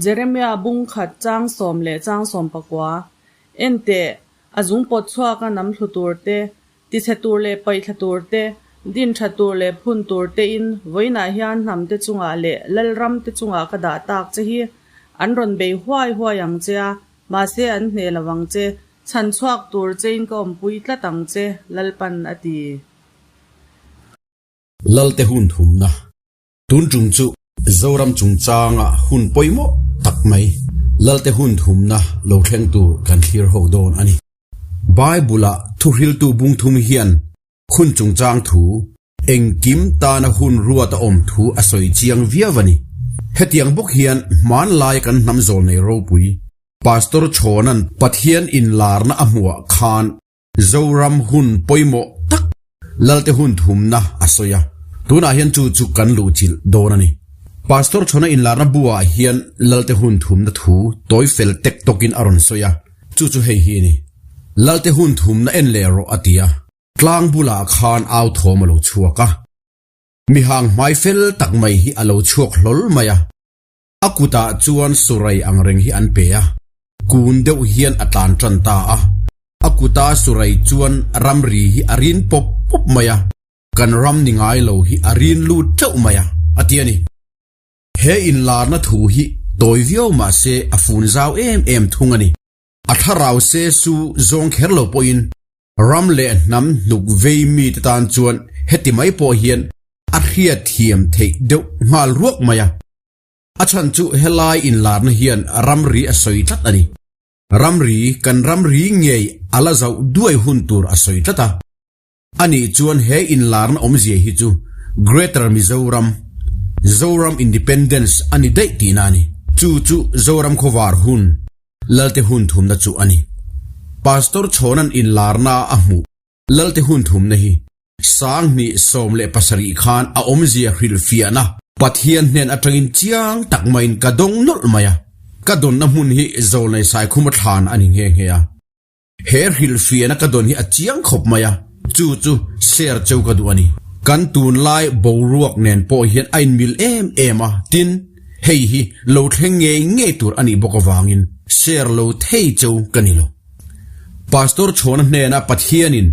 Jeremia bung khat chang sawm leh chang sawm pakua, En teh, a zung pawt chhuaka nam thlu tur te, tichhe tur leh paihthla tur te, din tha tur leh phun tur tein vawiinah hian hnam te chungah leh lalram te chungah ka dah tak che hi. An rawn bei huai huai ang che a, mahse an hneh lo ang che, chhan chhuak tur chein ka awmpui tlat ang che, Lalpan a ti. Lalte hun thumna Tun tum chu Zoram chungchanga hun pawimawh tak mai Lalte hun thumna lo thleng tur kan thlir ho dawn a ni. Bible-a thuhriltu bung thum hian hun chungchang thu engkim tana hun ruat a awm thu a sawi chiang viau a ni. Hetiang bawk hian hmanlaia kan hnam zawlnei ropui Pastor Chhawna'n Pathian inlarna a hmuah khan Zoram hun pawimawh tak Lalte hun thumna a sawi a, tunah hian chu chu kan luhchilh dawn a ni. Pastor Chhawna inlarna buah hian Lalte hun thumna thu tawi fel tek tawkin a rawn sawi a, chu chu hei hi a ni. Lalte hun thumna en leh rawh a ti a, tlang bulah khan au thawm a lo chhuak a. Mihang hmai fel tak mai hi a lo chhuak hlawl mai a. A kutah chuan surai ang reng hi an pe a, kun deuh hian a tlan tan ta a. A kuta surai chuan ramri hi a rin pawp pawp mai a, kan ram ni ngai lo hi a rin lut teuh mai a, a ti a ni. He inlarna thu hi tawi viau mah se a fun zau em em thung a ni. A thlarau se su zawng kher lo pawhin ram leh hnam hnuk vei mite tan chuan heti mai pawh hian a hriatthiam theih deuh nghal ruak mai a. A chhan chu helai inlarna hian ramri a sawi tlat a ni. Ramri, kan ramri ngei a la zauh duai hun tur a sawi tlat a. Anih chuan he inlarna awmzia hi chu Greater Mizoram, Zoram Independence a ni daih tihna a ni. Chu chu Zoram khawvar hun, Lalte hun thumna chu a ni. Pastor Chhawna'n inlarna a hmuh Lalte hun thumna hi 2017 khan a awmzia hrilhfiahna Pathian hnen atangin chiang tak maiin ka dawng nawlh mai a. Ka dawnna hmun hi Zawlnei Saikhuma thlan a ni nghe nghe a. He hrilhfiahna ka dawn hi a chiang khawp mai a, chu chu share cheu ka duh a ni. Kan tunlai boruak nen pawh hian a inmil em em a, tin, hei hi lo thleng ngei ngei tur a nih bawk avangin share lo thei cheu ka ni lo. Pastor Chhawna hnena Pathianin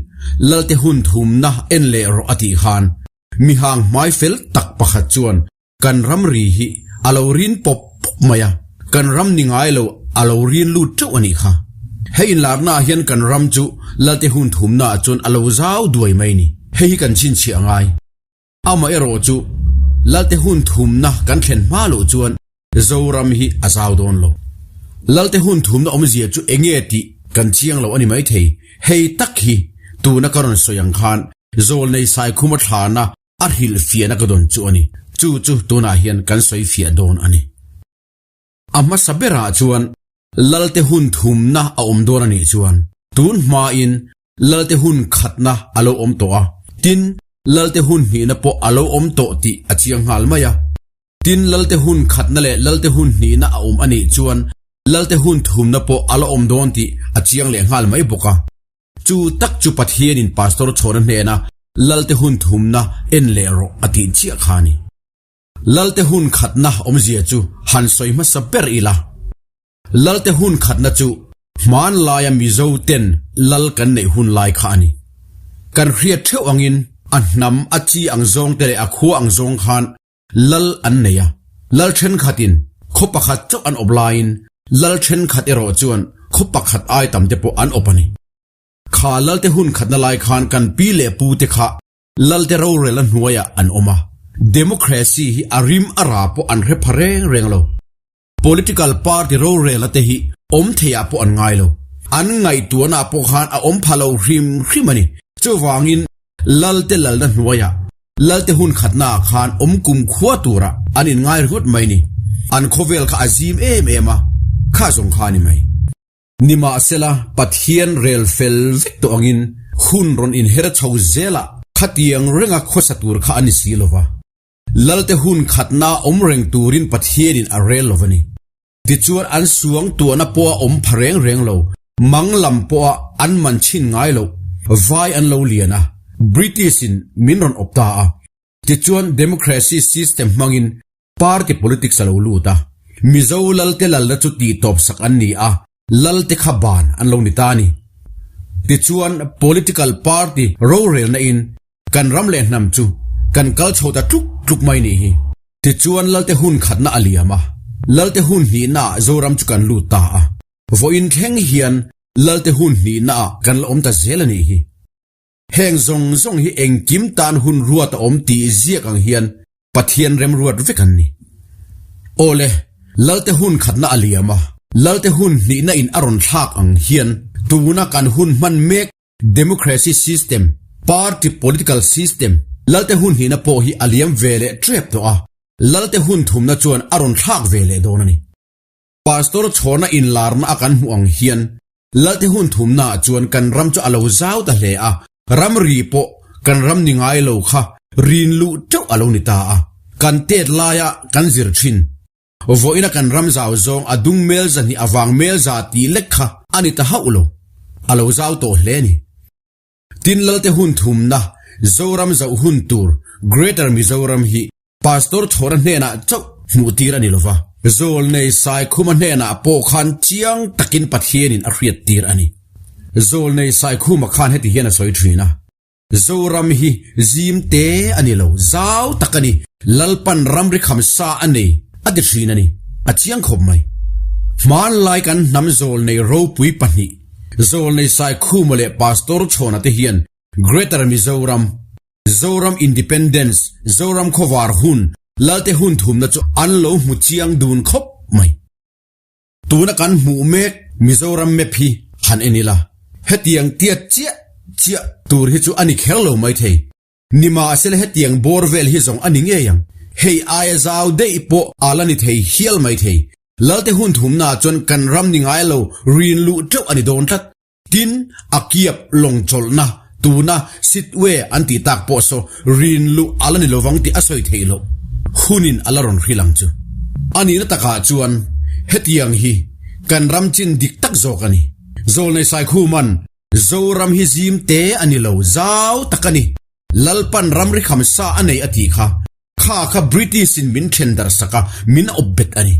Lalte hun thumna en leh rawh a tih khan mihang hmai fel tak pakhat chuan kan ramri hi a lo rin pawp pawp mai a, kan ram ni ngai lo a lo rin lut teuh a nih kha. Hei inlarnaah hian kan ram chu Lalte hun thumnaah chuan a lo zau duai mai ni. Hei hi kan chhinchhiah a ngai. Amaherawh chu Lalte hun thumna kan thlen hma loh chuan Zoram hi a zau dawn lo. Lalte hun thumna awmzia chu enge tih kan chiang lo a ni maithei. Hei tak hi tuna ka rawn sawi ang khan Zawlnei Saikhuma thlana a hrilhfiahna ka dawn chu a ni. Chu chu tunah hian kan sawi fiah dawn a ni. A hmasa berah chuan Lalte hun thumna a awm dawn a nih chuan tun hmain Lalte hun khatna a lo awm tawh a, tin, Lalte hun hnihna pawh a lo awm tawh tih a chiang nghal mai a. Tin, Lalte hun khatna leh Lalte hun hnihna a awm a nih chuan Lalte hun thumna pawh a la awm dawn tih a chiang leh nghal mai bawk a. Chu tak chu Pathianin Pastor Chhawna hnena Lalte hun thumna en leh rawh a tih chiah kha a ni. Lalte hun khatna awmzia chu han sawi hmasa ber ila. Lalte hun khatna chu hmanlaia Mizo ten lal kan neih hun lai kha a ni. Kan hriat theuh angin a hnam a chi ang zawng te leh a khua ang zawng khan lal an nei a. Lal thenkhatin khaw pakhat chauh an awp laiin lal thenkhat erawh chuan khaw pakhat ai tam te pawh an awp a ni. Kha lalte hun khatna lai khan kan pi leh pu te kha lalte rorel a hnuaiah an awm a. Democracy hi a rim a ra pawh an hre pha reng reng lo. Political party rorel a te hi awm theiah pawh an ngai lo. An ngaihtuahna pawh khan a awm pha lo hrim hrim a ni. Chuvangin Lalte lalna hnuaiah Lalte hun khatnaah khan awm kum khua turah an inngai ringawt mai ni. An khawvel kha a zim em em a, kha zawng kha a ni mai. Nimahsela, Pathian rel fel vek tawh angin hun rawn inher chho zelah khatiang renga khawsa tur kha a ni si lo va. Lalte hun khatna awm reng turin Pathianin a rel lo va ni. Tichuan an suang tuahna pawh a awm pha reng reng lo, mang lam pawha an man chhin ngai loh, vai an lo lian a, British-in min rawn awp ta a. Tichuan democracy system hmangin party politics a lo lut a. Mizo Lalte lalna chu tihtawp sak an ni a, Lalte kha ban an lo ni ta a ni. Tichuan, political party rorelna in kan ram leh hnam chu kan kal chho ta tluk tluk mai nih hi. Tichuan Lalte hun khatna a liam a, Lalte hun hnihna ah Zoram chu kan lut ta a. Vawiin thleng hian Lalte hun hnihna ah kan la awm ta zel a nih hi. Heng zawng zawng hi engkim tan hun ruat a awm tih ziak ang hian Pathian remruat vek an ni. Awle, Lalte hun khatna a liam a, Lalte hun hnihna in a rawn thlak ang hian tuna kan hun hman mek Democracy system, Party political system, Lalte hun hnihna pawh hi a liam ve leh tep tawh a, Lalte hun thumna chuan a rawn thlak ve leh dawn a ni. Pastor chhawrna inlarna a kan hmuh ang hian Lalte hun thumnaah chuan kan ram chu a lo zau ta hle a, ramri pawh kan ram ni ngai lo kha rin luh teuh a lo ni ta a. Kan tet laia kan zir thin. Vawiina kan ram zau zawng a dung mel zahnih a vang mel za tih lek kha a ni ta hauh lo. A lo zau tawh hle a ni. Tin Lalte hun thumna Zoram zauh hun tur Greater Mizoram hi Pastor Chhawra hnenah chauh hmuh tir a ni lova, Zawlnei Saikhuma hnenah pawh khan chiang takin Pathianin a hriat tir a ni. Zawlnei Saikhuma khan heti hian a sawi thin a, Zoram hi zim te a ni lo, zau tak a ni, Lalpan ramri kham sa a nei a ti thin a ni, a chiang khawp mai. Hmanlai kan hnam Zawlnei ropui pahnih, Zawlnei Saikhuma leh Pastor Chhawna te hian Greater Mizoram, Zoram Independence, Zoram khawvar hun, Lalte hun thumna chu an lo hmu chiang dun khawp mai. Tuna kan hmuh mek Mizoram map hi han en ila, hetiang tiat chiah chiah tur hi chu a ni kher lo mai thei. Nimahsela hetiang bawr vel hi zawng a ni ngei ang. Hei aia zau daih pawh a la ni thei hial mai thei. Lalte hun thumnaah chuan kan ram ni ngai lo rin luh teuh a ni dawn tlat. Tin, a kiap lawng chawlhna tuna Sitwe an tih tak pawh saw rin luh a la ni lovang tih a sawi theih loh hunin a la rawn hrilh ang chu. A nihna takah chuan hetiang hi kan ram chin dik tak zawk a ni. Zawlnei Saikhuman, Zoram hi zim te a ni lo, zau tak a ni. Lalpan ramri kham sa a nei a tih kha. Kha kha British in min then darh sak a, min awp bet a ni.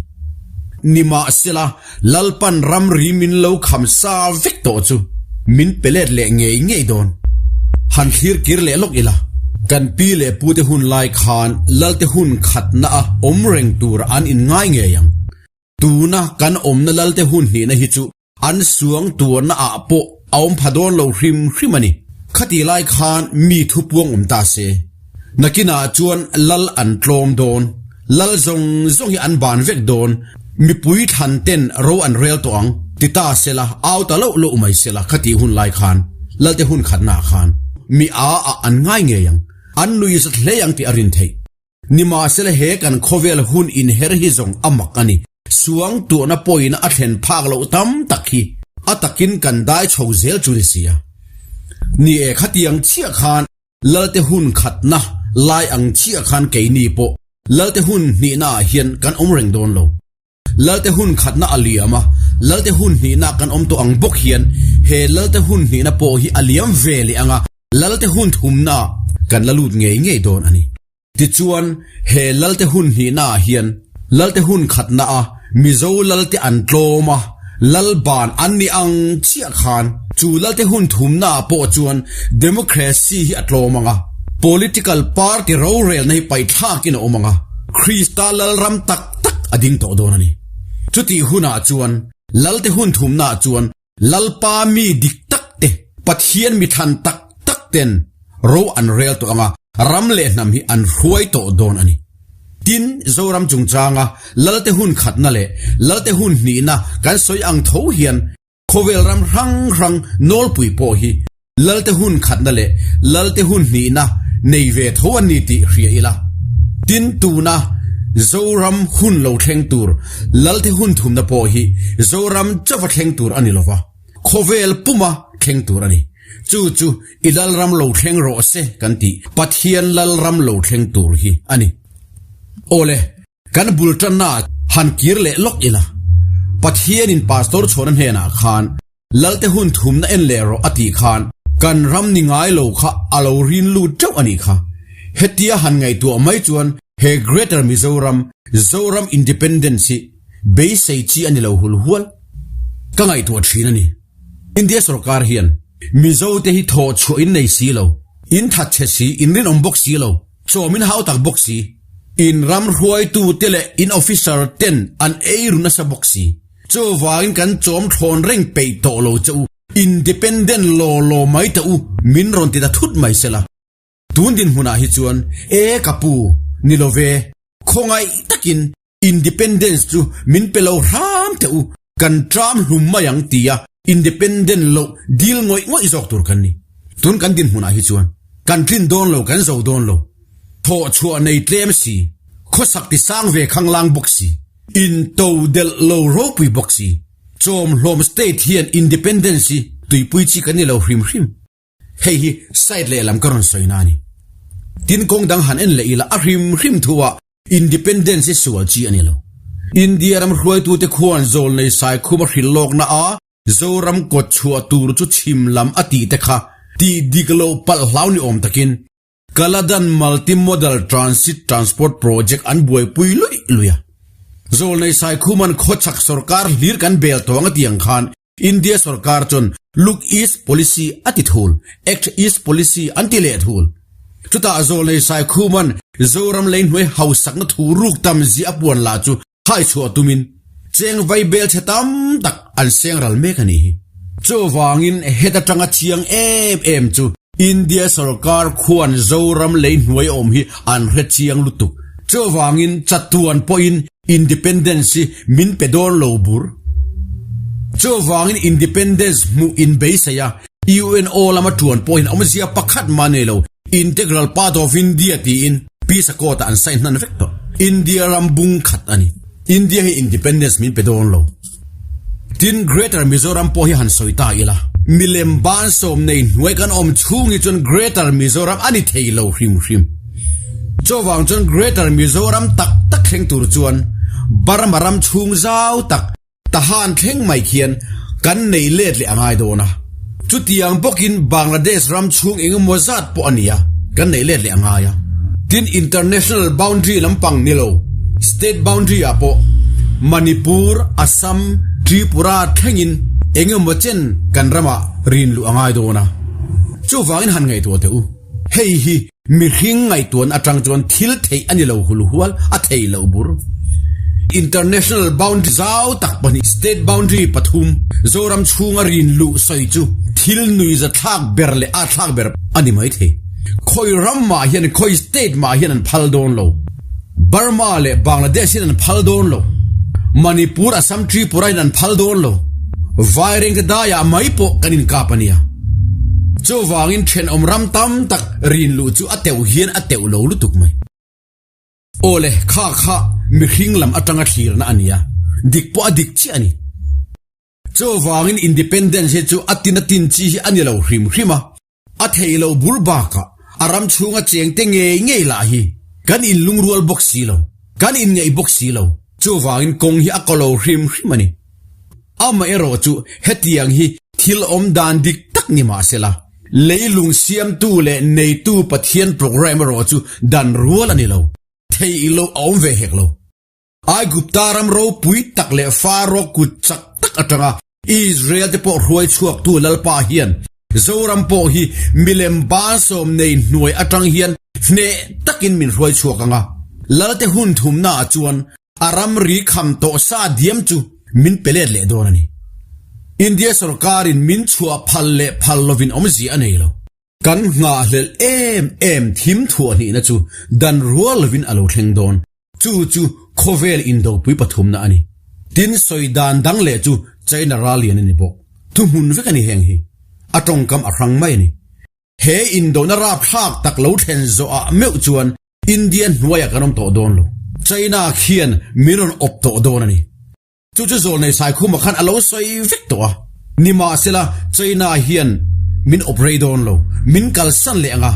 Nimahsela, Lalpan ramri min lo kham sa vek tawh chu min pe let leh ngei ngei dawn. Han thlir kir leh lawk ila, kan pi leh pute hun lai khan Lalte hun khatna a awm reng tur an inngai ngei ang. Tuna kan awmna Lalte hun hnihna hi chu An suang tuarna ah pawh a awm pha dawn lo hrim hrim a ni. Khatih lai khan mi thu puang awm ta se. Nakinah chuan lal an tlawm dawn. Lal zawng zawng hi an ban vek dawn. Mipui thlan ten ro an rel tawh ang. Ti ta se la, au ta loh loh mai se la khatih hun lai khan, Lalte hun khatna ah khan mi a ah an ngai ngei ang. An nui zat hle ang tih a rin theih. Nimahsela he kan khawvel hun inher hi zawng a mak a ni. Suang tuahna pawhin a thlen phak loh tam tak hi a takin kan dai chho zel chu ni sia. Ni e, khatiang chiah khan Lalte hun khatna lai ang chiah khan keini pawh Lalte hun hnihna ah hian kan awm reng dawn lo. Lalte hun khatna a liam a, Lalte hun hnihna kan awm tawh ang bawk hian he Lalte hun hnihna pawh hi a liam ve leh ang a, Lalte hun thumna ah kan la lut ngei ngei dawn a ni. Tichuan, he Lalte hun hnihna ah hian Lalte hun khatna a Mizo Lalte an tlawm a, Lal ban an ni ang chiah khan chu Lalte hun thumna ah pawh chuan Democracy hi a tlawm ang a, Political Party rorelna hi paihthlakin a awm ang a, Krista Lalram tak tak a ding tawh dawn a ni. Chutih hunah chuan Lalte hun thumnaah chuan Lalpa mi dik tak te, Pathian mi thlan tak tak ten ro an rel tawh ang a, ram leh hnam hi an hruai tawh dawn a ni. Tin, Zoram chungchanga Lalte hun khatna leh Lalte hun hnihna kan sawi ang tho hian Khawvel ram hrang hrang nawlpui pawh hi Lalte hun khatna leh Lalte hun hnihna nei ve tho an ni tih hria ila. Tin, tuna Zoram hun lo thleng tur Lalte hun thumna pawh hi Zoram chauva thleng tur a ni lova, khawvel puma thleng tur a ni. Chu chu i Lalram lo thleng rawh se kan tih Pathian Lalram lo thleng tur hi a ni. Awle. Kan bul tanna han kir leh lawk ila, Pathianin Pastor Chhawna hnenah khan Lalte hun thumna en leh rawh a tih khan kan ram ni ngai lo kha a lo rin lut teuh a nih kha. Hetia han ngaihtuah mai chuan he Greater Mizoram, Zoram Independence hi. Beisei chi a ni lo hul hual. Ka ngaihtuah thin a ni. India sorkar hian Mizo te hi thawh chhuah in nei si lo, in that chhe si, in rinawm bawk si lo, chawm in hau tak bawk si, in ram hruaitu te leh in officer ten an ei ru nasa bawk si. Chuvangin kan chawm thlawn reng peih tawh lo che u, independent law law mai teh u, min rawn ti ta thut mai sela. Tun dinhmunah hi chuan, E ka pu, ni lo ve, khawngaih takin Independence chu min pe lo hram teh u, kan tram hlum mai ang tia independent loh dil ngawih ngawih zawk tur kan ni. Tun kan dinhmunah hi chuan kan tlin dawn lo, kan zo dawn lo. Thawh chhuah nei tlem si, khawsak ti sang ve khanglang bawk si, into delh lo ropui bawk si, chawmhlawm state hian independence hi tuipui chi kan ni lo hrim hrim. Hei hi side lehlam ka rawn sawi na a ni. Tin kawng dang han en leh ila a hrim hrim thu ah Independence hi sual chi a ni lo. India ram hruaitute khuan zawlnei Saikhuma hrilh lawkna a Zoram kawt chhuah tur chu chhim lam a tih te kha tih dik loh palh hlau ni awm takin Kaladan Multi-Modal Transit Transport Project an buaipui luih luih a. Zawlnei Saikhuman khawchhak sorkar hlir kan bel tawh ang a tih ang khan India sorkar chuan Look East Policy a ti thul, Act East Policy an ti leh thul. Chutah Zawlnei Saikhuman Zoram leihnuai hausakna thu ruk tam zia a puan lah chu hai chhuah tumin cheng vai bel chhe tam tak an seng ral mek a nih hi. Chuvangin heta tanga chiang em em chu India sorkar khuan Zoram leihnuai awm hi an hre chiang lutuk. Chuvangin chatuan pawhin Independence hi min pe dawn lo bur. Chuvangin Independence hmuh in beisei a, UNO lama tuan pawhin awmzia pakhat mah nei lo, Integral part of India tiin Peace Accord ah an sign hnan vek tawh. India ram bung khat a ni. India hi Independence min pe dawn lo. Tin, Greater Mizoram pawh hi han sawi ta ila, milem bansawm nei hnuai kan awm chhung hi chuan Greater Mizoram a ni thei lo hrim hrim. Chuvang chuan Greater Mizoram tak tak thleng tur chuan Burma ram chhung zau tak Tahan thleng mai khian kan nei let leh a ngai dawn a. Chutiang bawkin Bangladesh ram chhung engemaw zat pawh a nia, kan neih let leh a ngai a. Tin, international boundary lampang ni lo, state boundary ah pawh Manipur, Assam, Tripura thlengin engemaw chen kan ramah rin luh a ngai dawn a. Chuvangin han ngaihtuah teh u, hei hi Mihring ngaihtuan atang chuan thil theih a ni lo hulhual, a thei lo bur. International boundary zau tak pahnih, state boundary pathum, Zoram chhunga rin luh sawi chu thil nuiza thlak ber leh a thlak ber a ni mai thei. Khawi ram mah hian, khawi state mah hian an phal dawn lo. Burma leh Bangladesh hian an phal dawn lo. Manipur, Assam, Tripura hian an phal dawn lo. Vairengte daiah mai pawh kan inkap a nia. Chuvangin thenawm ram tam tak rin luh chu a teuh hian a teuh lo lutuk mai. Awle, kha kha mihring lam atanga thlirna a nia. Dik pawh a dik chiah a ni. Chuvangin independence hi chu a tin a tin chi hi a ni lo hrim hrim a. A theih loh bur bakah a ram chhunga chengte ngei ngei lah hi kan inlungrual bawk si lo, kan inngeih bawk si lo. Chuvangin kawng hi a kaw lo hrim hrim a ni. Amaherawh chu hetiang hi thil awm dan dik tak ni mah sela, leilung siamtu leh neitu Pathian programme erawh chu dan rual a ni lo, theih loh a awm ve hek lo. Aigupta ram ropui tak leh Faro kut chak tak atanga Israel te pawh hruai chhuaktu Lalpa hian Zoram pawh hi milem bansawm nei hnuai atang hian hneh takin min hruai chhuak ang a, Lalte hun thumna ah chuan a ramri kham tawh sa diam chu min pe let leh dawn a ni. India sorkarin min chhuah phal leh phal lovin awmzia a nei lo. Kan nghahhlelh em em thim thuah hnihna chu dan rual lovin a lo thleng dawn. Chu chu khawvel indopui pathumna a ni. Tin, sawi dan dang leh chu China ral lian a ni bawk. Thuhmun vek a ni heng hi. A tawngkam a hrang mai a ni. He indona rapthlak tak lo thlen zawhah meuh chuan India hnuaiah kan awm tawh dawn lo. China khian min rawn awp tawh dawn a ni. Chu chu Zawlnei Saikhuma khan a lo sawi vek tawh a. Nimahsela, China hian min awp rei dawn lo, min kalsan leh ang a.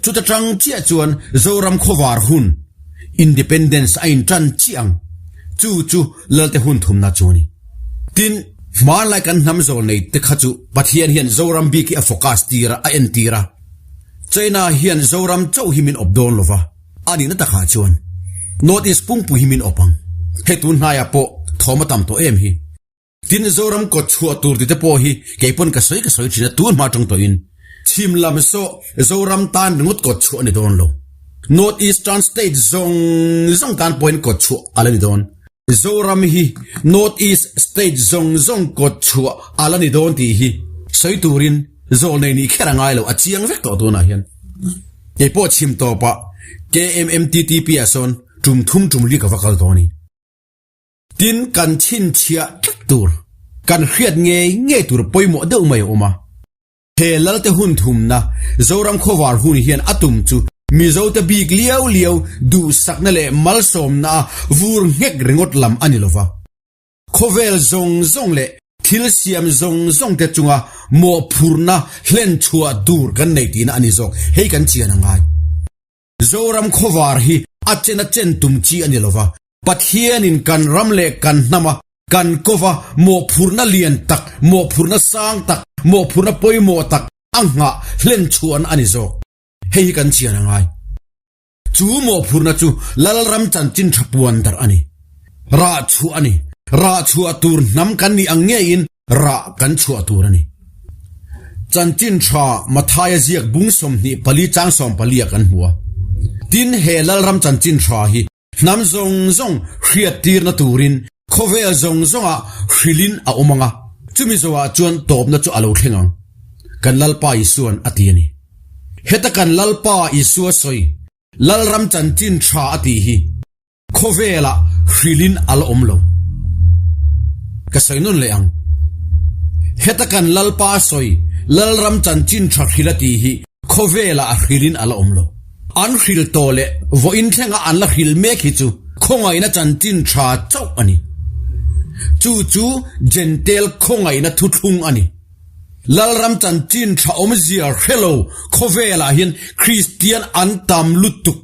Chuta tang chiah chuan Zoram khawvar hun, Independence, a intan chiah ang. Chu chu Lalte hun thumna chu a ni. Tin, hmanlai kan hnam Zawlnei te kha chu Pathian hian Zoram bik hi a focus tir a, a entir a. China hian Zoram chauh hi min awp dawn lo va. A nihna takah chuan North East pungpui hi min awp ang. Hei tun hnaiah pawh thawm a tam tawh em hi. Tin, Zoram kawt chhuah tur tite pawh hi kei pawn ka sawi ka sawi thin a, tun hma tang tawhin chhim lam saw Zoram tan ringawt kawt chhuah a ni dawn lo. North Eastern State zawng zawng tan pawhin kawt chhuah a la ni dawn. Zoram hi North East State zawng zawng kawt chhuah a la ni dawn tih hi sawi turin zawlnei nih kher a ngai lo, a chiang vek tawh tunah hian. Kei pawh chhim tawpah KMMTTP ah sawn tum thum tum ri ka va kal dawn i. Tin, kan chhinchhiah tlat tur, kan hriat ngei ngei tur pawimawh deuh mai a awm a. He Lalte hun thumna, Zoram khawvar hun hian a tum chu Mizote bik liau liau duhsakna leh malsawmna a vur nghek ringawt lam a ni lova. Khawvel zawng zawng leh thil siam zawng zawng te chunga mawhphurhna hlen chhuah tur kan nei tihna a ni zawk. Hei kan chian a ngai. Zoram khawvar hi a chen a chen tum chi a ni lova, Pathianin kan ram leh kan hnama kan kova mawhphurhna lian tak, mawhphurhna sang tak, mawhphurhna pawimawh tak a nghah hlen chhuahna a ni zawk. Hei hi kan chian a ngai. Chu mawhphurhna chu Lalram chanchin tha puan darh a ni. Rah chhuah a ni. Rah chhuah tur hnam kan nih ang ngeiin rah kan chhuah tur a ni. Chanchin tha Mathaia ziak bung 24 chang 14 ah kan hmu a. Tin, he Lalram chanchin tha hi hnam zawng zawng hriattirna turin khawvel zawng zawngah hrilhin a awm ang a, chumi zawhah chuan tawpna chu a lo thleng ang, kan Lalpa Isua'n a ti a ni. Heta kan Lalpa Isua sawi Lalram chanchin tha a tih hi khawvelah hrilhin a la awm lo. Ka sawi nawn leh ang. Heta kan Lalpa sawi Lalram chanchin tha hril a tih hi khawvelah a hrilhin a la awm lo. An hril tawh leh vawiin thlenga an la hril mek hi chu khawngaihna chanchin tha chauh a ni. Chu chu Jentail khawngaihna thuthlung a ni. Lalram chanchin tha awmzia hre lo khawvelah hian Kristian an tam lutuk.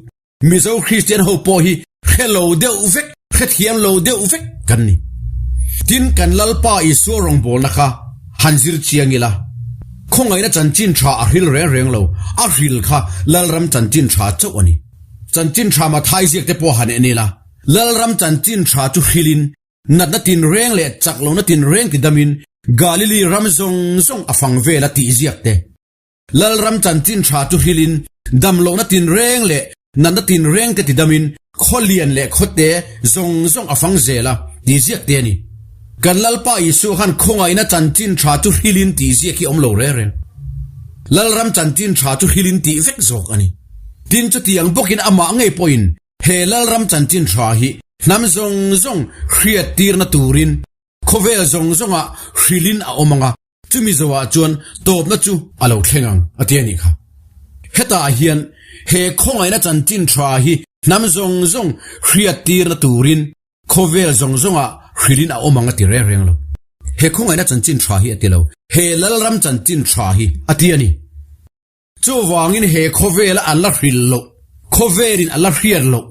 Mizo Kristian ho pawh hi hre lo deuh vek, hrethiam lo deuh vek kan ni. Tin, kan Lalpa Isua rawngbawlna kha han zir chiang ila, khawngaihna chanchin tha a hril reng reng lo, a hril kha Lalram chanchin tha chauh a ni. Chanchin tha Mathai ziak te pawh han en ila, Lalram chanchin tha chu hrilin Natna tinreng leh chak lohna tinreng tidamin Galili ram zawng zawng a fang vel a tih ziak te. Lalram chanchin tha chu hrilin dam lohna tinreng leh natna tinreng te tidamin khaw lian leh khaw te zawng zawng a fang zel a tih ziak te a ni. Kan Lalpa Isua khan khawngaihna chanchin tha chu hrilin tih ziak hi awm lo reng reng. Lalram chanchin tha chu hrilin tih vek zawk a ni. Tin chutiang bawkin amah ngei pawhin He Lalram chanchin tha hi hnam zawng zawng hriattirna turin khawvel zawng zawngah hrilhin a awm ang a, chumi zawhah chuan tawpna chu a lo thleng ang, a ti a nih kha. Hetah hian he khawngaihna chanchin tha hi hnam zawng zawng hriattirna turin khawvel zawng zawngah hrilhin a awm ang a ti reng reng lo. He khawngaihna chanchin tha hi a ti lo, he Lalram chanchin tha hi a ti a ni. Chuvangin he khawvela an la hril loh, khawvelin a la hriat loh,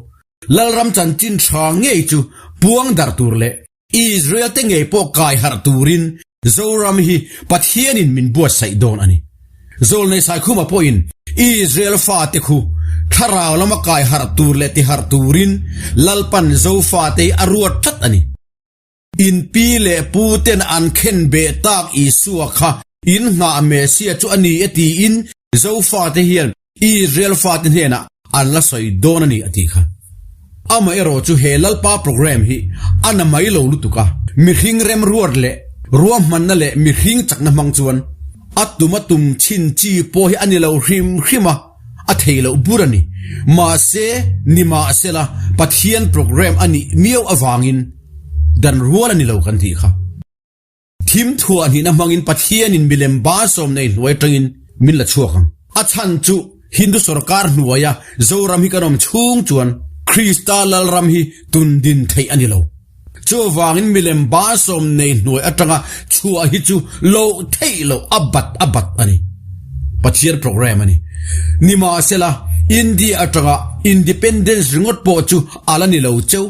Lalram chanchin tha ngei chu puang darh tur leh Israel te ngei pawh kai harh turin Zoram hi Pathianin min buatsaih dawn a ni. Zawlnei Saikhuma pawhin Israel fate khu thlarau lama kai harh tur leh tiharh turin Lalpan Zofate hi a ruat tlat a ni. In pi leh pu ten an khen beh tak Isua kha in nghah Messiah chu a ni e tiin Zofate hian Israel fate hnenah an la sawi dawn a ni a tih kha. Amaherawh chu he Lalpa program hi a na mai lo lutuk a, mihring remruat leh ruahmanna leh mihring chakna hmang chuan a tum a tum chhin chi pawh hi a ni lo hrim hrim a, A thei loh bur a ni. Mahse, nimahsela Pathian program a nih miau avangin dan rual a ni lo kan tih kha. Thim thuah hnihna hmangin Pathianin milem ba sawm nei hnuai atangin min la chhuak ang. A chhan chu Hindu sorkar hnuaia Zoram hi kan awm chhung chuan Krista Lalram hi tun din theih a ni lo. Chuvangin milem basawm nei hnuai atanga chhuah hi chu loh theih loh a bat a bat a ni. Pathian program a ni. Nimahsela, India atanga Independence ringawt pawh chu a la ni lo cheu.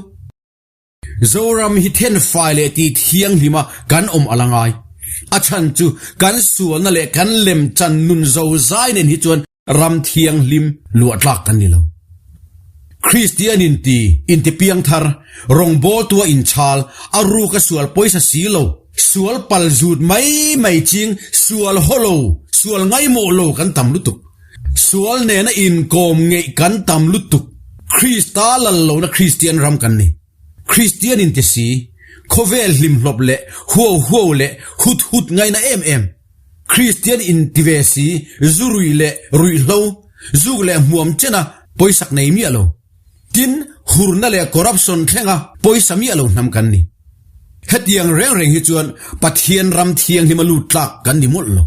Zoram hi thenfai leh tih thianghlima kan awm a la ngai. A chhan chu kan sualna leh kan lemchan nun zozai nen hi chuan Ram thianghlim luah tlak kan ni lo. Kristian inti, inti piangthar, rawngbawltua inchhal, a ruka sual pawisa si lo, sual pal zut mai mai ching, sual haw lo, sual ngaimawh lo kan tam lutuk. Sual nena inkawm ngeih kan tam lutuk. Krista lal lohna Kristian ram kan ni. Kristian inti si, khawvel hlimhlawp leh huau huau leh hut hut ngaina em em. Kristian inti ve si, zu ruih leh ruihhlo, zuk leh hmuam chena pawisak nei miah lo. Tin, hurna leh corruption thlenga pawisa miah lo hnam kan ni. Hetiang reng reng hi chuan Pathian ram thianghlima lut tlak kan ni mawlh lo.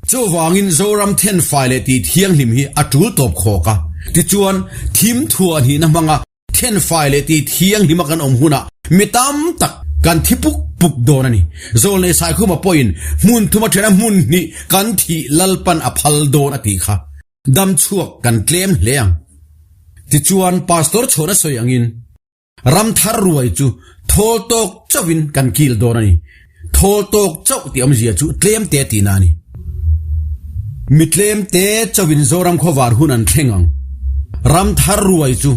Chuvangin Zoram thenfai leh tih thianghlim hi a tul tawp khawk a. Tichuan, thim thuah hnihna hmanga Thenfai leh tih thianghlima kan awm hunah mi tam tak kan thi puk puk dawn a ni. Zawlnei Saikhuma pawhin hmun thuma thena hmun hnih kan thih Lalpan a phal dawn a tih kha dam chhuak kan tlem hle ang. Tichuan Pastor chhuahna sawi angin ram thar ruai chu thawl tawk chauhin kan kil dawn a ni. Thawl tawk chauh tih awmzia chu tlem te tihna a ni. Mi tlem te chauhin Zoram khawvar hun an thleng ang. Ram thar ruai chu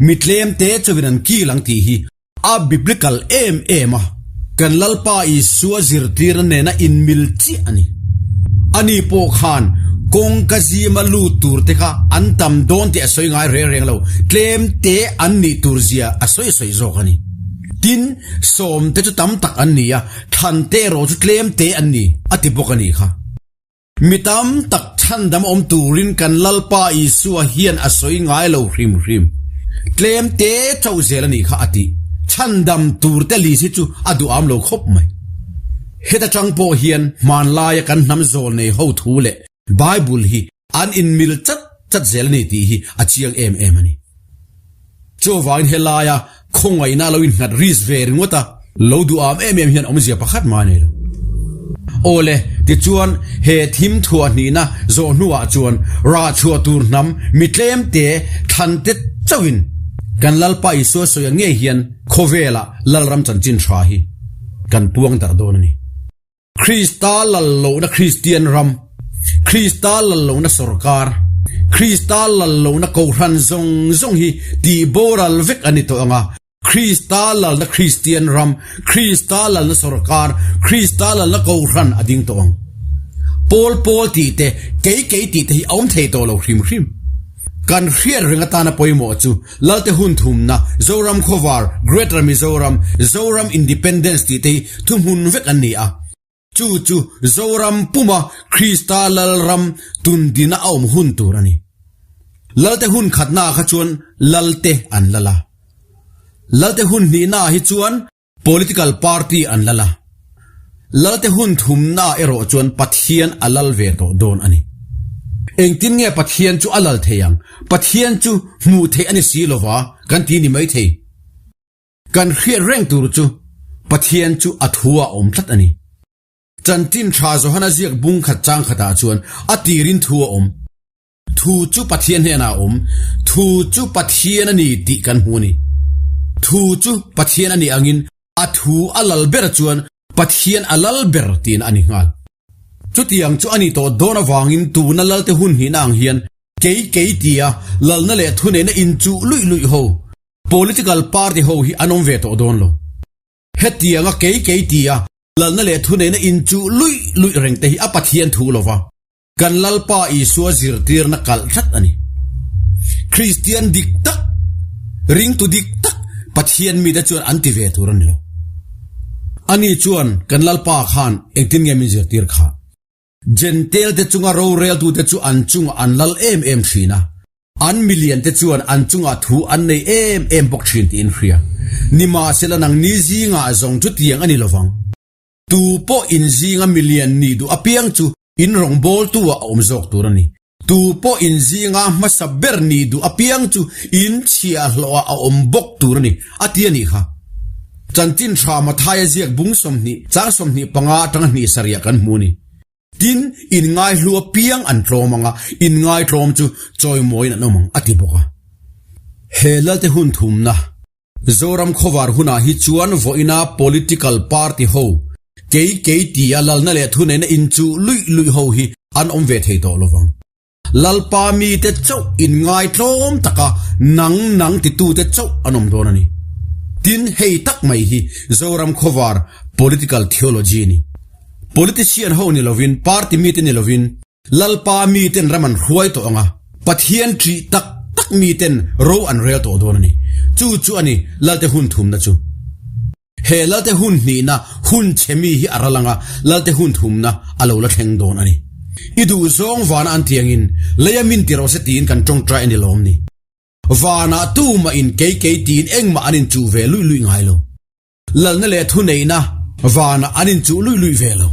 mi tlem te chauhin an kil ang tih hi a biblical em em a, kan Lalpa Isua zirtirna nena inmil chiah a ni. Ani pawh khan kawngka zima lut tur te kha an tam dawn tih a sawi ngai reng reng lo, tlem te an nih tur zia a sawi sawi zawk a ni. Tin, sawmte chu tam tak an ni a, thlante erawh chu tlemte an ni, a ti bawk a nih kha. Mi tam tak chhandam awm turin kan Lalpa Isua hian a sawi ngai lo hrim hrim. Tlemte chauh zel a nih kha a ti. Chhandam turte list hi chu a duham lo khawp mai. Heta tang pawh hian hmanlaia kan hnam zawl nei ho thu leh Bible hi an inmil chat chat zel a ni tih hi a chiang em em a ni. Chuvangin helaia khawngaihna lo innghat risk ve ringawt a, lo duham em em hian awmzia pakhat mah a nei lo. Awle, tichuan he thim thuah hnihna zawh hnuah chuan rah chhuah tur hnam mi tlemte thlante chauhin kan Lalpa Isua sawi ang ngei hian khawvelah Lalram chanchin tha hi kan puang darh dawn a ni. Krista lal lohna Kristian ram, Krista lal lohna sorkar, Krista lal lohna kohhran zawng zawng hi tih boral vek a ni tawh ang a, Krista lalna Kristian ram, Krista lalna sorkar, Krista lalna kohhran a ding tawh ang. Pawl pawl tih te, kei kei tih te hi a awm thei tawh lo hrim hrim. Kan hriat reng atana pawimawh chu Lalte hun thumna, Zoram Khawvar, Greater Mizoram, Zoram Independence tih te hi thuhmun vek an ni a. Chu chu Zoram puma Krista Lalram tundina a awm hun tur a ni. Lalte hun khatnaah kha chuan Lalte an lal a. Lalte hun hnihnaah hi chuan Political party an lal a, lalte hun thumnaah erawh chuan Pathian a lal ve tawh dawn a ni. Engtin nge Pathian chu a lal thei ang? Pathian chu hmuh theih a ni si lova kan ti ni mai thei. Kan hriat reng tur chu Pathian chu a thu a awm tlat a ni. Chanchin tha Johana ziak bung khat chang khatah chuan a tirin thu a awm. Thu chu Pathian hnenah a awm. Thu chu Pathian a ni tih kan hmu a ni. Thu chu Pathian a nih angin a thu a lal ber chuan Pathian a lal ber tiin a ni nghal. Chutiang chu a ni tawh dawn avangin tuna lalte hun hnihna ang hian kei kei tia lalna leh thuneihna inchuh luih luih ho, political party ho hi an awm ve tawh dawn lo. Hetianga kei kei tia lalna leh thuneihna inchuh luih luih reng te hi a Pathian thu lova. Kan Lalpa Isua zirtirna kalh tlat a ni. Kristian dik tak, ringtu dik tak Pathian mite chuan an ti ve tur a ni lo. Ani chuan kan Lalpa khan engtin nge min zirtir kha? Jentail te chunga roreltute chu an chungah an lal em em thin a, an milian te chuan an chungah thu an nei em em bawk thin tiin hria. Nimahsela nangni zingah zawng chutiang a ni lovang. Tu pawh inzinga milian nih duh apiang chu in rawngbawltu ah a awm zawk tur a ni. Tu pawh inzinga hmasa ber nih duh apiang chu in chhiahhlawh ah a awm bawk tur a ni, a ti a nih kha. Chanchin tha Mathaia ziak bung 20, chang 25 atanga hnih sarih ah kan hmu a ni. Tin, inngaihlu apiang an tlawm ang a, inngaitlawm chu chawimawiin an awm ang, a ti bawk a. He Lalte hun thumna. Zoram khawvar hunah hi chuan vawiina political party ho kei kei tia lalna leh thuneihna inchuh luih luih ho hi an awm ve thei tawh lovang. Lalpa mite chauh inngaitlawm taka nang nang titute chauh an awm dawn a ni. Tin, hei tak mai hi Zoram khawvar political theology a ni. Politician ho ni lovin, party mite ni lovin, Lalpa miten ram an hruai tawh ang a, Pathian ṭih tak tak miten ro an rel tawh dawn a ni. Chu chu a ni Lalte hun thumna chu. He Lalte hun hnihna hun chhe mi hi a ral ang a, Lalte hun thumna a lo la thleng dawn a ni. I duh zawng vana an tiangin leia min ti rawh se tiin kan ṭawngṭai a ni lawm ni. Vanah tumah in kei kei tiin engmah an inchuh ve luih luih ngai lo. Lalna leh thuneihna vanah an inchuh luih luih ve lo.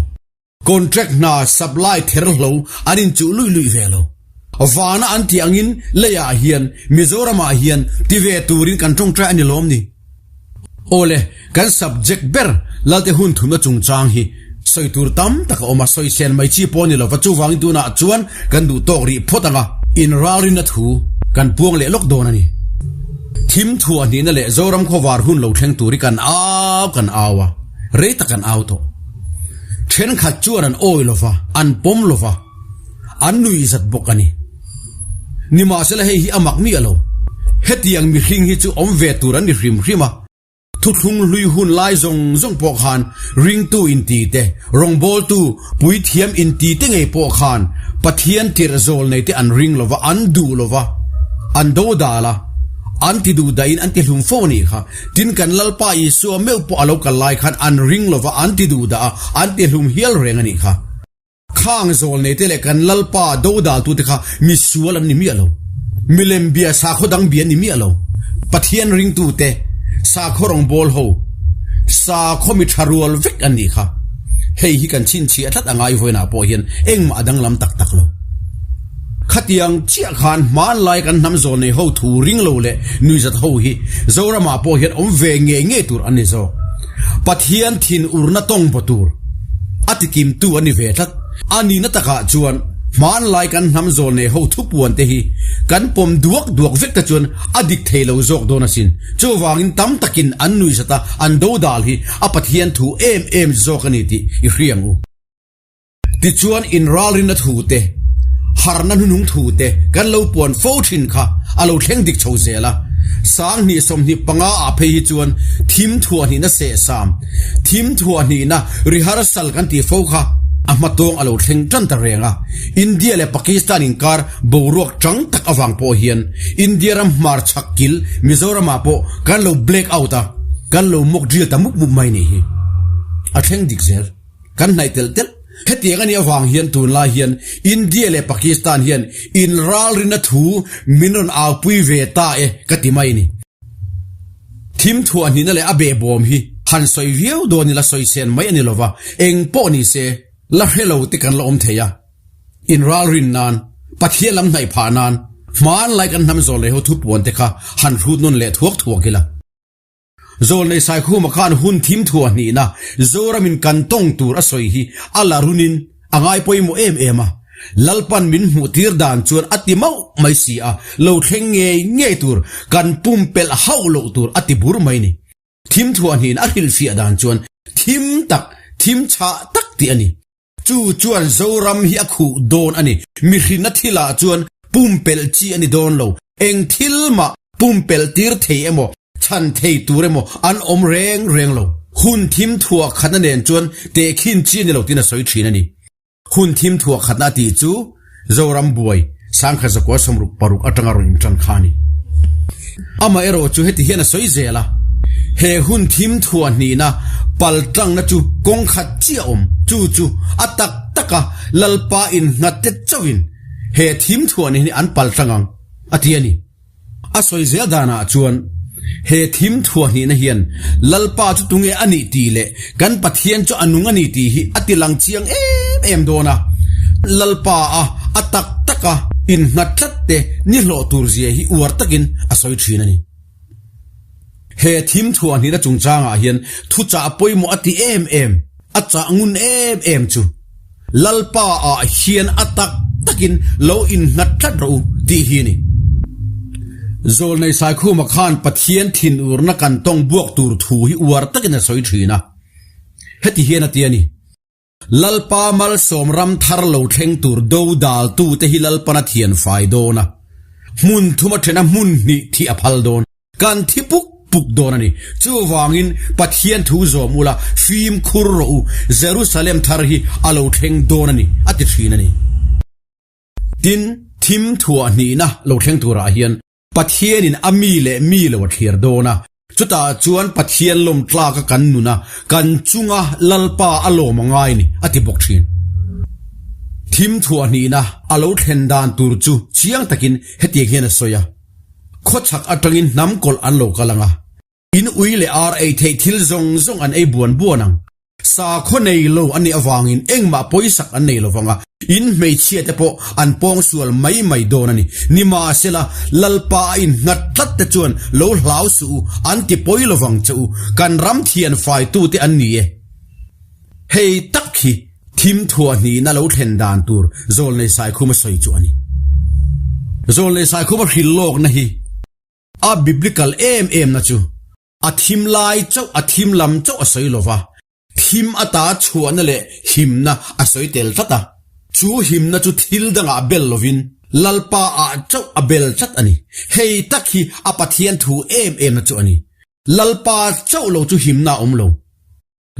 Contract hna supply ther hlo an inchuh luih luih ve lo. Vana an tih angin leiah hian Mizoramah hian ti ve turin kan tawngtai a ni lawm ni? Awle, kan subject ber Lalte hun thumna chungchang hi sawi tur tam tak a awm a, sawi sen mai chi pawh a ni lo va, chuvangin tunah chuan kan duh tawk rih phawt ang a, inralrinna thu kan puang leh lawk dawn a ni. Thim thuah hnihna leh Zoram khawvar hun lo thleng tur hi kan au kan au a, rei tak kan au tawh. Thenkhat chuan an awi lo va, an pawm lo va, an nuih zat bawk a ni. Nimahsela hei hi a mak miah lo. Hetiang mihring hi chu awm ve tur an ni hrim hrim a. Thuthlung hlui hun lai zawng zawng pawh khan ringtu inti te, rawngbawltu, puithiam inti te ngei pawh khan Pathian tirh zawl nei te an ring lo va, an duh lo va, an dodal a, an ti duh dahin an ti hlum fo a nih kha. Tin, kan Lalpa Isua meuh pawh a lo kal lai khan an ring lo va, an ti duh dah a, an ti hlum hial reng a nih kha. Khang zawl nei te leh kan Lalpa dodaltute kha misual an ni miah lo. Milem bia sakhaw dang bia an ni miah lo. Pathian ringtute, sakhaw rawngbâwl ho, sakhaw mi ṭha rual vek an nih kha. Hei hi kan chhinchhiah tlat a ngai vawiinah pawh hian engmah a danglam tak tak lo. Khatiang chiah khan hmanlai kan hnam zawl nei ho thu ring lo leh nuizat ho hi Zoramah pawh hian awm ve ngei ngei tur an ni zawk. Pathian thin urna tawng baw tur a tikimtu a ni ve tlat. A nihna takah chuan hmanlai kan hnam zawl nei ho thupuan te hi kan pawm duak duak vek te chuan a dik thei lo zawk dawn asin. Chuvangin tam takin an nuizat a an dodal hi a Pathian thu em em zawk a ni tih i hria ang u. Tichuan inralrinna thu te, harhna hnuhnung thu te kan lo puan fo thin kha a lo thleng dik chho zel a. 20 25 ah phei hi chuan thim thuah hnihna sehsam, thim thuah hnihna rehearsal kan tih fo kha a hmatawng a lo thleng tan ta reng a. India leh Pakistan inkar boruak chang tak avang pawh hian India ram hmarchhak kil Mizoramah pawh kan lo black out a, kan lo mock drill ta mup mup mai nih hi. A thleng dik zel. Kan hnaih telh telh. Hetiang a nih avang hian tunlai hian India leh Pakistan hian inralrinna thu min rawn aupui ve ta e ka ti mai ni. Thim thuah hnihna leh a behbawm hi han sawi viau dawn ila sawi sen mai a ni lova, eng pawh ni se la hre lo te kan la awm thei a. Inralrin nan, Pathian lam hnaih phah nan hmanlai kan hnam zawl leh ho thupuan te kha han hrut nawn leh thuak thuak ila. Zawlnei Saikhuma khan hun thim thuah hnihna Zoramin kan tawng tur a sawi hi a la runin a ngai pawimawh em em a. Lalpan min hmuh tir dan chuan a ti mauh mai si a, lo thleng ngei ngei tur, kan pumpelh hauh loh tur a ti bur mai ni. Thim thuah hnihna a hrilhfiah dan chuan thim tak, thim chhah tak tih a ni. Chu chuan Zoram hi a khuh dawn a ni. Mihrinna thilah chuan pumpelh chi a ni dawn lo. Eng thil mah pumpelh tir thei emaw, chhan thei tur emaw an awm reng reng lo. Hun thim thuah khatna nen chuan tehkhin chi a ni lo tiin a sawi thin a ni. Hun thim thuah khatna a tih chu Zoram buai sangkhat zakua 66 atanga rawn intan kha a ni. Amaherawh chu heti hian a sawi zel a, he hun thim thuah hnihna paltlangna chu kawng khat chiah awm, chu chu a tak taka Lalpa innghat te chauhin he thim thuah nih hi an paltlang ang, a ti a ni. A sawi zel danah chuan he thim thuah hnihna hian Lalpa chu tunge a nih tih leh kan Pathian chu a nung a ni tih hi a ti lang chiang em em dawn a. Lalpa a a tak taka innghat tlat te ni hlawh tur zia hi uar takin a sawi thin a ni. He thim thuah hnihna chungchangah hian thuchah pawimawh a ti em em, a chah ngun em em chu. Lalpa ah hian a tak takin lo innghat tlat rawh u tih hi a ni. Zawlnei Saikhuma khan Pathian thinurna kan tawng buak tur thu hi uar takin a sawi thin a. Heti hian a ti a ni. Lalpa malsawm ram thar lo thleng tur do daltu te hi Lalpan a thian fai dawn a, hmun thum a then a hmun hnih thih a phal dawn. Kan thi puk puk dawn a ni. Chuvangin Pathian thu zawm ula fimkhur rawh u, Jerusalem thar hi a lo thleng dawn a ni, a ti thin a ni. Tin, thim thuah hnihna lo thleng turah hian Pathianin a mi leh mi lo a thlir dawn a, chutah chuan Pathian lawm tlaka kan nun a, kan chunga Lalpa a lawm a ngai ni, a ti bawk thin. Thim thuah hnihna a lo thlen dan tur chu chiang takin hetiang hian a sawi a, Khawchhak atangin hnam kawlh an lo kal ang a, in ui leh ar ei theih thil zawng zawng an ei buan buan ang. Sakhaw nei lo an nih avangin engmah pawisak an nei lovang a, in hmeichhia te pawh an pawngsual mai mai dawn a ni. Nimahsela, Lalpa a innghat tlat te chuan lo hlau suh u, an ti pawi lovang che u, kan ram thian faitute an ni e. Hei tak hi thim thuah hnihna lo thlen dan tur Zawlnei Saikhuma sawi chu a ni. Zawlnei Saikhuma hrilh lawkna hi a biblical em em na chu A thim lai chauh a thim lam chauh a sawi lo va, thim ata chhuahna leh himna a sawi tel tlat a. Chu himna chu thil dangah bel lovin Lalpa ah chauh a bel tlat a ni. Hei tak hi a Pathian thu em emna chu a ni. Lalpa chauh lo chu himna a awm lo.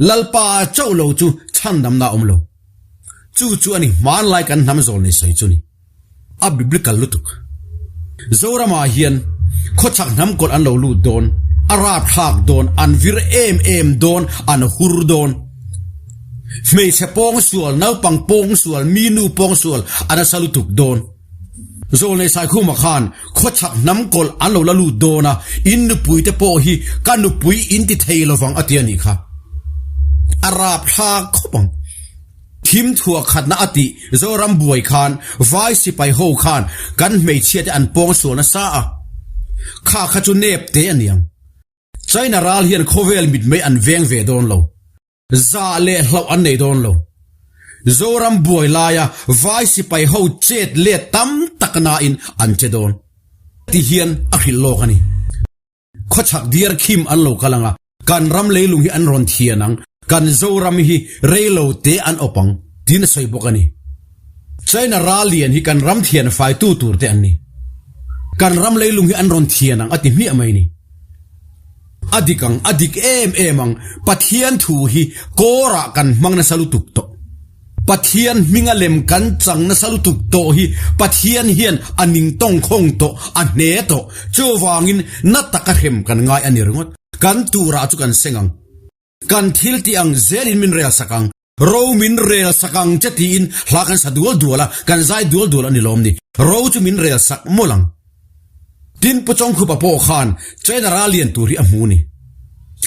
Lalpa chauh lo chu chhandamna a awm lo. Chu chu a ni hmanlai kan hnam zawl nei sawi chu ni. A biblical lutuk. Zoramah hian khawchhak hnam kawlh an lo lut dawn, a rapthlak dawn, an vir em em dawn, an hur dawn. Hmeichhe pawngsual, naupang pawngsual, mi nu pawngsual a nasa lutuk dawn. Zawlnei Saikhuma khan khawchhak hnam kawlh an lo la lut dawn a, in nupui te pawh hi ka nupui in ti thei lovang a ti a nih kha. A rapthlak khawp ang. Thim thuah khatna a tih Zoram buai khan vai sipai ho khan kan hmeichhia te an pawng sual nasa a, kha kha chu nep te a niang. China ral hian khawvel mitmei an veng ve dawn lo. Zah leh hlauh an nei dawn lo. Zoram buai laia vai sipai ho chet let tam tak nain an che dawn. Ti hian a hrilh lawk a ni. Khawchhak diar khim an lo kal ang a, kan ram leilung hi an rawn thian ang, kan Zoram hi rei lo te an awp ang, tiin a sawi bawk a ni. China ral lian hi kan ram thian faitu tur te an ni. Kan ram leilung hi an rawn thian ang a ti hmiah mai ni. A dik ang, a dik em em ang, Pathian thu hi kawrah kan hmang nasa lutuk tawh. Pathian hminga lem kan chang nasa lutuk tawh hi Pathian hian a ning tawngkhawng tawh, a hne tawh. Chuvangin na taka hrem kan ngai a ni ringawt. Kan turah chu kan seng ang. Kan thil tih ang zelin min rel sak ang. Ro min rel sak ang che tiin hla kan sa dual dual a, kan zai dual dual a ni lawm ni. Ro chu min rel sak mawlh ang. Tin Pu Chawngkhupa pawh khan China ral lian tur hi a hmu ni.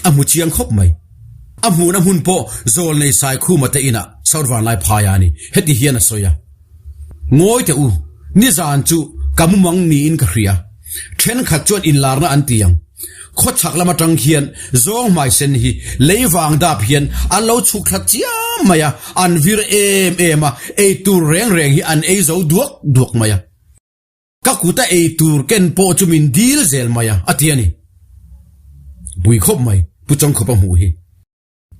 A hmu chiang khawp mai. A hmuhna hmun pawh Zawlnei Saikhuma te inah South Vanlaiphai a ni. Heti hian a sawi a. Ngawi teh u, nizan chu ka mumang niin ka hria. Thenkhat chuan inlarna an ti ang. Khawchhak lam atang hian zawng hmaisen hi lei vang dap hian an lo chhuk thla chiam mai a, an vir em em a, ei tur reng reng hi an ei zo duak duak mai a. Ka kuta ei tur ken pawh chu min dil zel mai a, a ti a ni. Pui khawp mai, Pu Chawngkhupa hmuh hi.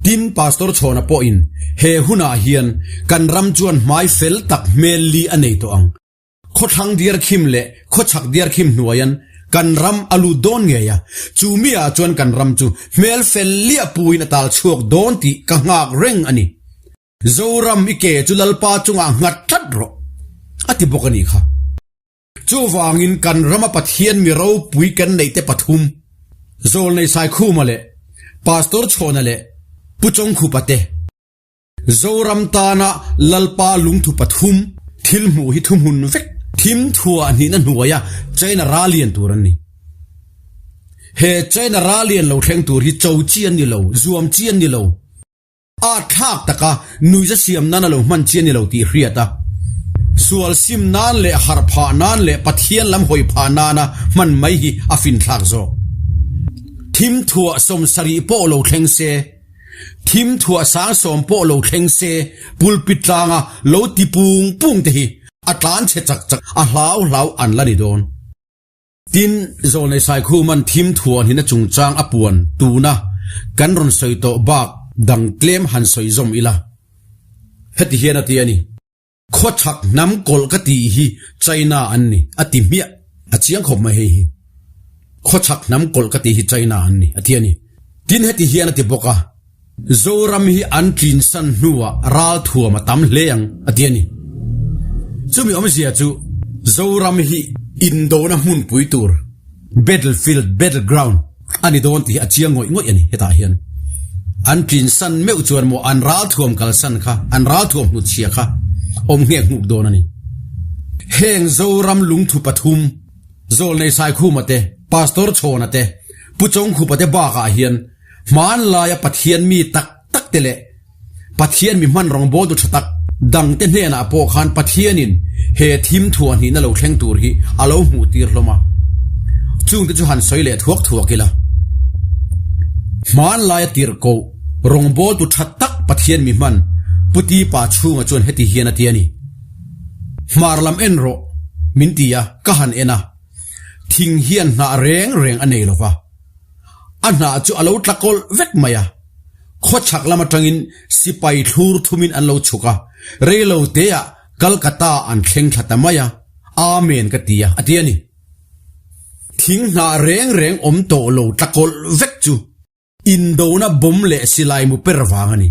Tin, Pastor Chhawna pawhin he hunah hian kan ram chuan hmai fel tak hmel li a nei tawh ang. Khawthlang diarkhim leh khawchhak diarkhim hnuaian kan ram a lut dawn ngei a, chu mi ah chuan kan ram chu hmel fel liah puin a tal chhuak dawn tih ka nghak reng a ni. Zoram i ke chu Lalpa chungah nghat tlat rawh, a ti bawk a nih kha. Chuvangin kan rama Pathian mi ropui kan neih te pathum, Zawlnei Saikhuma leh Pastor Chhawna leh Pu Chawngkhupa te, Zoram tana Lalpa lungthu pathum thil hmuh hi thuhmun vek thim thuah hnihna hnuaia China ral lian tur an ni. He China ral lian lo thleng tur hi cho chi an ni lo, zuam chi an ni lo. A thlak taka nuiza siam nan a lo hman chi a ni lo tih hriat a, sual sim nan leh harh phah nan leh Pathian lam hawi phah nana hman mai hi a finthlak zawk. Thim thuah sawmsarih pawh lo thleng se, thim thuah sangsawm pawh lo thleng se, pulpit tlanga lo ti pung pung te hi a tlan chhe chak chak a hlau hlau an la ni dawn. Tin, Zawlnei Saikhuman thim thuan hina chungchang a puan tuna kan rawn sawi tawh bak dang tlem han sawi zawm ila. Heti hian a ti a ni. Khawchhak hnam kawlh ka tih hi China an ni, a ti hmiah. A chiang khawp mai hei hi. Khawchhak hnam kawlh ka tih hi China an ni, a ti a ni. Tin heti hian a ti bawk a, Zoram hi an tlinsan hnuah ralthuam a tam hle ang, a ti a ni. Chumi awmzia chu Zoram hi indona hmunpui tur, battlefield, battleground, a ni dawn tih hi a chiang ngawih ngawih a ni hetah hian. An tlinsan meuh chuan maw an ralthuam kalsan kha, an ralthuam hnutchhia kha awm nghek nghuk dawn a ni. Heng Zoram lungthu pathum, Zawlnei Saikhuma te, Pastor Chhawna te, Pu Chawngkhupa te bakah hian hmanlaia Pathian mi tak tak te leh Pathian mi hman rawngbawltu tha tak dangte hnenah pawh khan Pathianin he thim thuahhnihna lo thleng tur hi a lo hmuh tir hlawm a. Chungte chu han sawi leh thuak thuak ila. Hmanlaia tirhkoh rawngbawltu tha tak Pathian mi hman Pu Tipa chhunga chuan heti hian a ti a ni. Hmar lam en rawh, min ti a, ka han en a. Thing hian hnah reng reng a nei lo va. A hnah chu a lo tla kawlh vek mai a. Khawchhak lam atangin sipai thlur thumin an lo chhuk a, reilo teah Calcutta an thleng thla ta mai a, Amen ka ti a, a ti a ni. Thing hnah reng reng awm tawh lo tla kawlh vek chu indona bawm leh silai mu per vang a ni.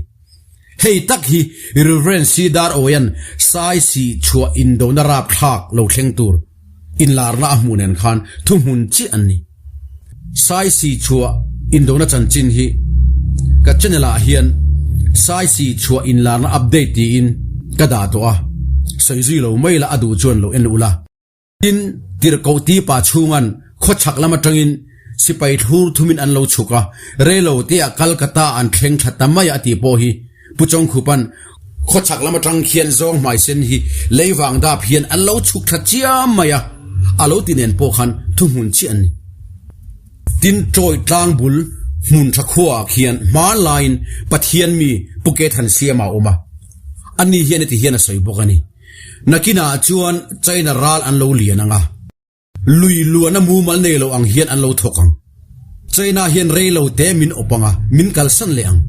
Hei tak hi Rev. Cedar Oyan sai sih chhuah indona rapthlak lo thleng tur inlarna a hmuh nen khan thuhmun chiah an ni. Saisi chhuah indona chanchin hi ka channel ah hian Saisi chhuah inlarna update tiin ka dah tawh a, sawi zui lo mai la a duh chuan lo en ula. Tin, tirhkoh tipa chhungan khawchhak lam atangin sipai thlur thumin an lo chhuk a, reilo teah Calcutta an thleng thla ta mai a tih pawh hi Pu Chawngkhupa'n khawchhak lam atang khian zawng hmaisen hi lei vang dap hian an lo chhuk thla chiam mai a, a lo ti nen pawh khan thuhmun chiah an ni. Tin, Troy tlang bul hmun tha khuaah khian hmanlaiin Pathian mi Pu Kethansiama a awm a, ani hian heti hian a sawi bawk a ni, Nakinah chuan China ral an lo lian ang a. Lui luana mumal nei lo ang hian an lo thawk ang. China hian rei lo te min awp ang a, min kalsan leh ang.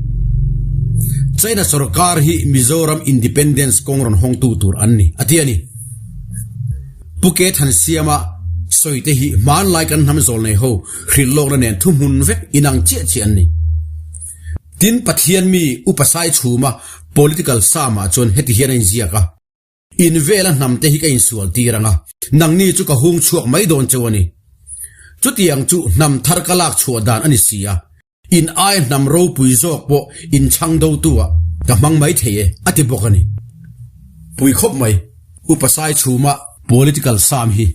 China sorkar hi Mizoram Independence kawng rawn hawngtu tur an ni, a ti a ni. Pu Ke Thansiama sawi te hi hmanlai kan hnam zawl nei ho hrilh lawkna nen thuhmun vek inang chiah chiah an ni. Tin, Pathian mi Upa Saichhuma political samah chuan heti hian a inziak a. In vela hnam te hi ka insual tir ang a, nangni chu ka hung chhuak mai dawn cheu a ni. Chutiang chu hnam thar ka lak chhuah dan a ni si a, in ai hnam ropui zawk pawh in chhang dotu ah ka hmang mai thei e, a ti bawk a ni. Pui khawp mai, Upa Saichhuma political sam hi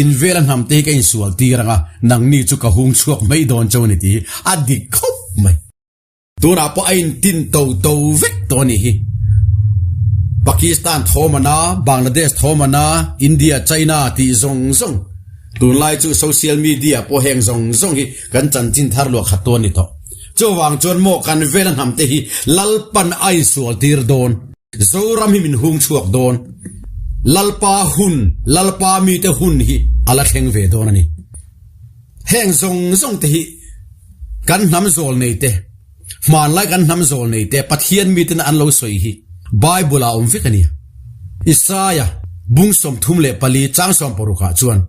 in vela hnam te hi ka insual tir ang a, nangni chu ka hung chhuak mai dawn cheu a ni tih hi a dik khawp mai. Tunah pawh a intin to to vek tawh a nih hi. Pakistan thawmana, Bangladesh thawmana, India, China tih zawng zawng tunlai chu social media pawh heng zawng zawng hi kan chanchin thar luah khat tawh a ni tawh. Chuvang chuan maw kan vela hnam te hi Lalpan a insual tir dawn. Zoram hi min hung chhuak dawn. Lalpa hun, Lalpa mite hun hi a la thleng ve dawn a ni. Heng zawng zawng te hi kan hnam zawl nei te, hmanlai kan hnam zawl nei te Pathian miten an lo sawi hi Bible ah awm vek a ni. Isaia bung 34 chang 60 ah chuan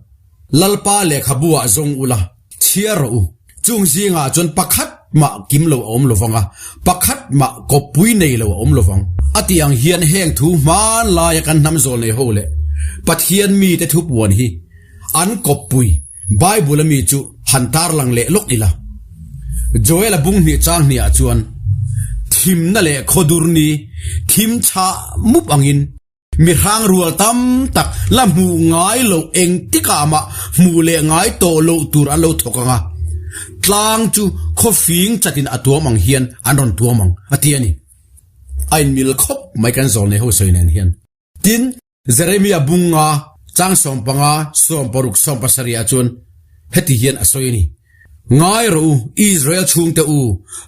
Lalpa lehkhabu ah zawng ula, chhiar rawh u. Chung zingah chuan pakhat mah kim lo a awm lovang a, pakhat mah kawppui nei lo a awm lovang. A tih ang hian heng thu hmanlaia kan hnam zawl nei ho leh Pathian mite thupuan hi an kawppui Bible a mi chu han tarlang leh lawk ila. Joel-a bung hnih chang hniah chuan thimna leh khawdur ni thim chhah mup angin mi hrang rual tam tak la hmuh ngai loh engtikah mah hmuh leh ngai tawh loh tur an lo thawk ang a, tlang chu khawfing chatin a tuam ang hian an rawn tuam ang, a ti a ni. A inmil khawp mai kan zawl nei ho sawi nen hian. Tin, Jeremia bunga chang 15, 60, 70 ah chuan heti hian a sawi a ni, Ngai rawh u, Israel chhungte u,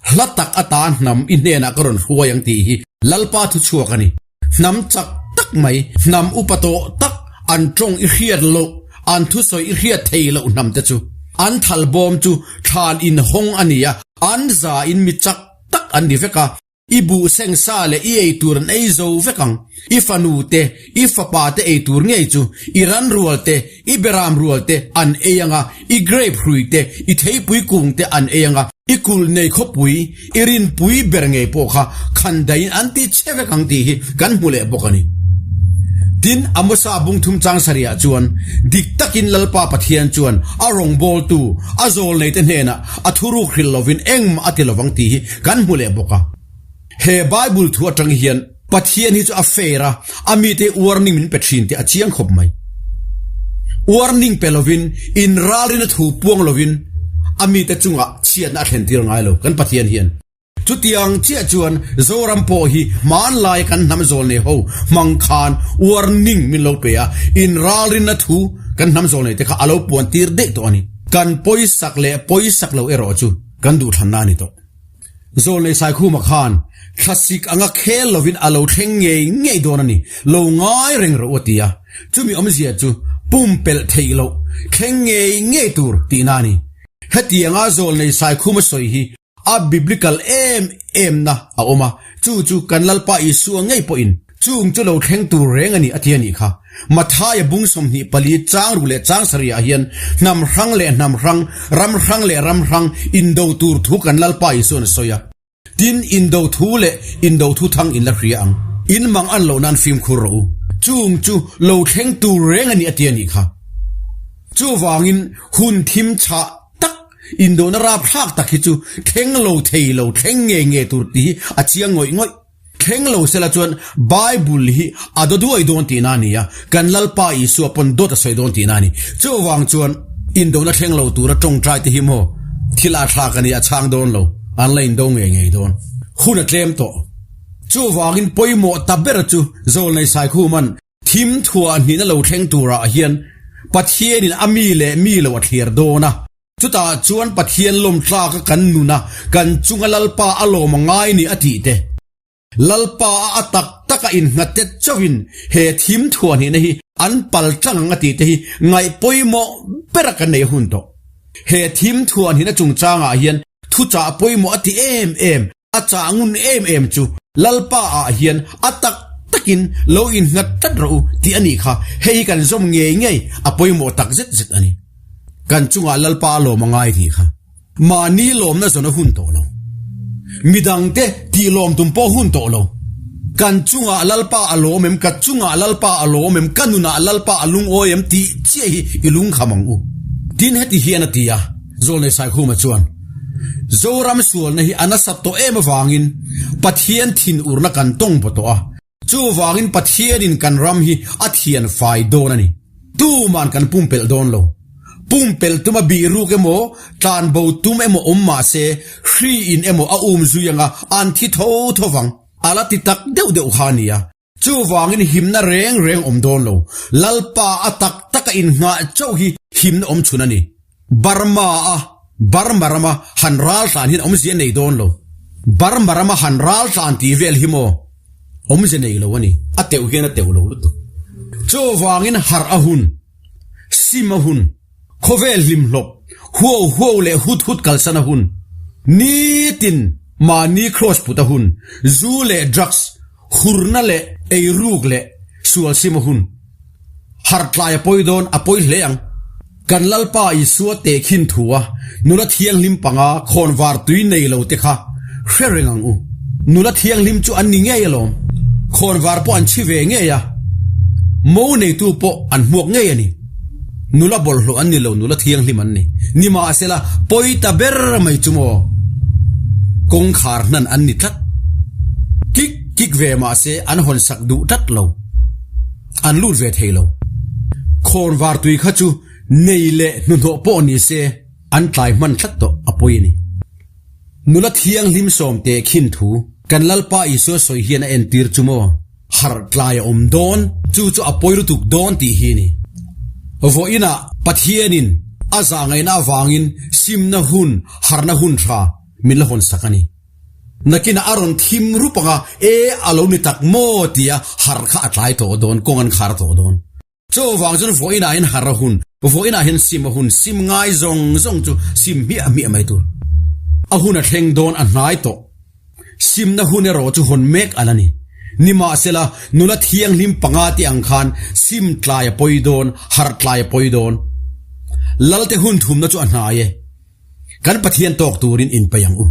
hla tak ata hnam i hnenah ka rawn hruai ang tih hi Lalpa thu chhuak a ni. Hnam chak tak mai, hnam upa tawh tak, an tawng i hriat loh, an thusawi i hriat thei loh hnam te chu. An thal bawm chu thlan inhawng a ni a, an za in mi chak tak an ni vek a. I buh seng sa leh i ei tur an ei zo vek ang. I fanu te, i fapa te ei tur ngei chu i ran rual te, i beram rual te an ei ang a, i grape hrui te, i theipui kung te an ei ang a, i kulh nei khawpui, i rinpui ber ngei pawh kha khan daiin an ti che vek ang tih hi kan hmu leh bawk a ni. Tin, Amosa bung thum chang sarihah chuan, Dik takin Lalpa Pathian chuan a rawngbawltu, a zawlneite hnenah a thuruk hrilh lovin engmah a ti lovang tih hi kan hmu leh bawk a. He Bible thu atang hian Pathian hi chu a fair a, a mite hi warning min pe thin tih a chiang khawp mai. Warning pe lovin, inralrina thu puang lovin a mite chungah chhiatna a thlen tir ngai lo kan Pathian hian. Chutiang chiah chuan Zoram pawh hi hmanlai kan hnam zawl nei ho hmang khan warning min lo pe a, inralrina thu kan hnam zawl nei te kha a lo puan tir daih tawh a ni. Kan pawisak leh pawisak lo erawh chu kan duhthlanna a ni tawh. Zawlnei Saikhuma khan thlasik anga khel lovin a lo thleng ngei ngei dawn a ni, lo ngai reng rawh u a ti a. Chumi awmzia chu pumpelh theih loh, thleng ngei ngei tur tihna a ni. Hetianga Zawlnei Saikhuma sawi hi a biblical em em na a awm a, chu chu kan Lalpa Isua ngei pawhin Chung chu lo thleng tur reng a ni a ti a nih kha. Mathaia bung 24 chang ru leh chang sarihah hian hnam hrang leh hnam hrang, ram hrang leh ram hrang indo tur thu kan Lalpa Isuan a sawi a. Tin, indo thu leh indo thu thang in la hria ang. In mang an loh nan fimkhur rawh u. Chung chu lo thleng tur reng a ni a ti a nih kha. Chuvangin hun thim chhah tak, indona rapthlak tak hi chu thleng lo thei lo, thleng nge nge tur tih hi a chiang ngawih ngawih. Thleng lo sela chuan Bible hi a daw duai dawn tihna a ni a, kan Lalpa Isua pawn dawt a sawi dawn tihna a ni. Chuvang chuan indona thleng lo tura tawngtai te hi maw thil a thlak a ni, a chhang dawn lo, an la indo ngei ngei dawn. Hun a tlem tawh. Chuvangin pawimawh ta ber chu Zawlnei Saikhuman thim thuah hnihna lo thleng turah hian Pathianin a mi leh mi lo a thliar dawn a, Chutah chuan Pathian lawm tlaka kan nun a, kan chunga Lalpa a lawm a ngai ni a tih te. Lalpa a a tak tak a innghat te chauhin he thim thuahnihna hi an pal tlang ang a tih te hi ngaih pawimawh bera kan nei hun tawh. He thim thuahnihna chungchangah hian thuchah pawimawh a ti em em A chah ngun em em chu Lalpa ah hian a tak takin lo innghat tlat rawh u tih a nih kha, hei hi kan zawm ngei ngei a pawimawh tak zet zet a ni. Kan chungah Lalpa a lawm a ngai tih kha mahni lawmna zawn a hun tawh lo. Midangte tih lawm tum pawh hun tawh lo. Kan chungah Lalpa a lawm em, ka chungah Lalpa a lawm em, ka nunah Lalpa a lungawi em tih chiah hi i lungkham ang u. Tin heti hian a ti a. Zawlnei Saikhuma chuan, Zoram sualna hi a nasat tawh em avangin Pathian thinurna kan tawng baw tawh a, chuvangin Pathianin kan ram hi a thian fai dawn a ni. Tuman kan pumpelh dawn lo. Pumpelh tuma bih ruk emaw, tlanbo tum emaw awm mah se, hri in emaw a um zui anga an thi tho tho vang. A la ti tak deuh deuh kha a nia. Chuvangin himna reng reng awm dawn lo. Lalpa a tak taka inngah chauh hi himna awm chhun a ni. Burma a Burma rama han ral tlan hian awmzia nei dawn lo. Burma rama han ral tlan tih vel hi maw awmzia nei lo a ni. A teuh hian a teuh lo lutuk. Chuvangin harh a hun, sim a hun. Khawvel hlimhlawp, huau huau leh hut hut kalsan a hun. Nitin mahni kraws put a hun, zu leh drugs, hurna leh eiruk leh sual sim a hun. Harhtlai a pawi dawn, a pawi hle ang. Kan Lalpa Isua tehkhin thu a nula thianghlim panga khawnvar tui nei lo te kha hre reng ang u. Nula thianghlim chu an ni ngei alawm. Khawnvar pawh an chhi ve ngei a, mo neitu pawh an hmuak ngei a ni. Nula bawlhhlawh an ni lo, nula thianghlim an ni. Nimahsela, pawi ta ber mai chu maw? Kawngkhar hnan an ni tlat. Kik kik ve mahse an hawn sak duh tlat lo. An lut ve thei lo. Khawnvar tui kha chu nei leh hnuhnawh pawh ni se an tlai hman tlat tawh a pawi a ni. Nula thianghlim sawmte khin thu kan Lalpa Isua sawi hian a entir chu maw? Harh tlai a awm dawn, chu chu a pawi lutuk dawn tih hi a ni. Vawiinah Pathianin a zahngaihna avangin simna hun, harhna hun tha min la hawn sak a ni. Nakinah a rawn thim rup ang a, e a lo ni tak maw tia harh kha a tlai tawh dawn, kawng an khar tawh dawn. Chuvang chuan vawiinah hian harh a hun, vawiinah hian sim a hun, sim ngai zawng zawng chu sim hmiah hmiah mai tur. A hun a thleng dawn a hnai tawh. Simna hun erawh chu hawn mek a la ni. Nimahsela, nula thianghlim panga tih ang khan sim tlai a pawi dawn, harh tlai a pawi dawn. Lalte hun thumna chu a hnai e. Kan Pathian tawk turin inpeih ang u.